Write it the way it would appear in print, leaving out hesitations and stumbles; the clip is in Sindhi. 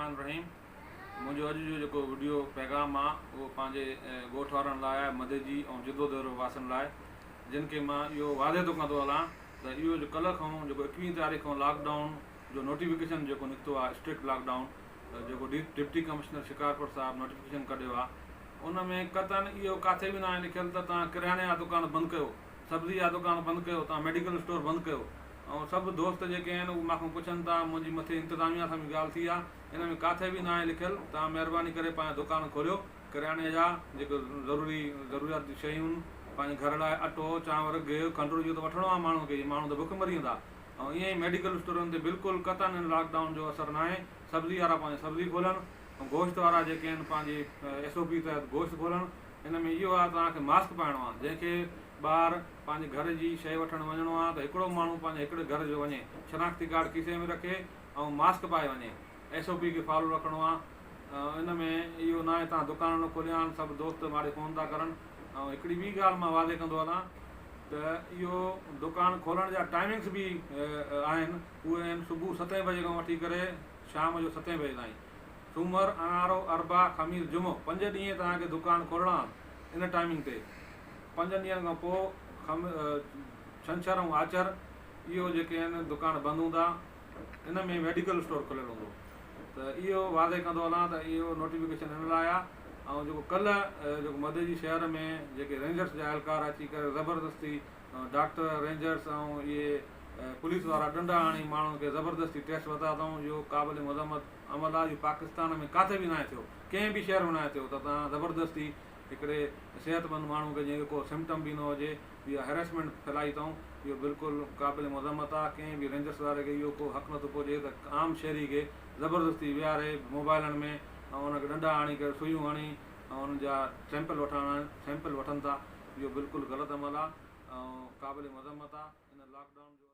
الرحمٰن الرحيم منهنجو اڄ جو جيڪو وڊيو پيغام آ اهو پنهنجي ڳوٺ وارن لاء آهي مديجي ۽ جدو ديرو واسين لاء جن کي مان اهو واضح ٿو ڪندو هلان ته اهو جو ڪلهه کان جيڪو ايڪويهين تاريخ کان لاڪ ڊائون جو نوٽيفڪيشن جيڪو نڪتو آ اسٽرڪٽ لاڪ ڊائون جيڪو ڊپٽي ڪمشنر شڪارپور صاحب نوٽيفڪيشن ڪڍيو آ ان ۾ قطعن اهو ڪاٿي به ناهي لکيل ته توهان ڪرياني جا دڪان بند ڪيو سبزي جا دڪان بند ڪيو توهان ميڊيڪل اسٽور بند ڪيو ۽ سڀ دوست جيڪي آهن اهي مان کان پڇن ٿا، منهنجي مٿي انتظاميا سان به ڳالهه ٿي آهي، ان ۾ ڪاٿي به ناهي لکيل، توهان مهرباني ڪري پنهنجا دڪان کوليو، ڪرياني جا جيڪي ضروري ضروريات جون شيون پنهنجي گهر لاء اٽو، چانور، گيهه، کنڊ اهو ته وٺڻو آهي ماڻهو کي، ماڻهو ته بک مري ويندا ۽ ائين ئي ميڊيڪل اسٽورن تي بلڪل قطعاً ان لاڪ ڊائون جو اثر ناهي، سبزي وارا پنهنجي سبزي کولن ۽ گوشت وارا جيڪي آهن پنهنجي ايس او پي تحت گوشت کولن، ان ۾ اهو آهي توهان کي ماسڪ پائڻو آهي، جنهن کي ٻاهر پنهنجي گهر جي شيء وٺڻ وڃڻو آ ته هڪڙو ماڻهو پنهنجي هڪڙي گهر جو وڃي، شناختي ڪارڊ کيسي ۾ رکي ۽ ماسڪ پائي وڃي. ايس او پي کي فالو رکڻو آ. ان ۾ اهو ناهي تان دڪان نه کوليان، سڀ دوست ماڙي فون ٿا ڪرن ۽ هڪڙي ٻي ڳالهه مان واضح ڪندو هلان ته اهو دڪان کولڻ جا ٽائمنگس به آهن، اهي آهن صبح ستين بجي کان وٺي ڪري شام جو ستين بجي تائين. سومر، اڱارو، اربع، خميس، جمعو پنج ڏينهن توهان کي دڪان کولڻا آهن ان ٽائمنگ تي. پنجن ڏينهن کان پوء ڇنڇر ۽ آچر اهو جيڪي آهن دڪان بند هوندا ان ۾ ميڊيڪل اسٽور کليل هوندو ته اهو واضح ڪندو هلان ته اهو نوٽيفڪيشن ان لاء آهي ۽ جيڪو ڪلهه جيڪو مدئجي شهر ۾ جيڪي رينجرس جا اهلڪار اچي ڪري زبردستي ڊاڪٽر رينجرس ۽ اهي پوليس وارا ڏنڊا هڻي ماڻهن کي زبردستي ٽيسٽ ورتا اٿئون اهو قابل مذمت عمل آهي اهو پاڪستان ۾ ڪاٿي به ناهي ٿيو ڪنهن به شهر ۾ ناهي ٿيو ته توهان زبردستي هڪڙي صحتمند ماڻهو کي جنهن کي ڪو سمپٽم به نه هجي اها هريسمينٽ ڦهلائي اٿئون اهو بلڪل قابل مذمت آهي ڪنهن به رينجرس واري کي اهو ڪو حق نٿو پهچي ته عام شهري کي زبردستي ويهاري موبائلن ۾ ۽ ان کي ڏنڊا هڻي ڪري سوئيون هڻي ۽ انهن جا سيمپل وٺڻ سيمپل وٺن ٿا اهو بلڪل غلط عمل آهي ۽ قابل مذمت آهي ان لاڪ ڊائون جو.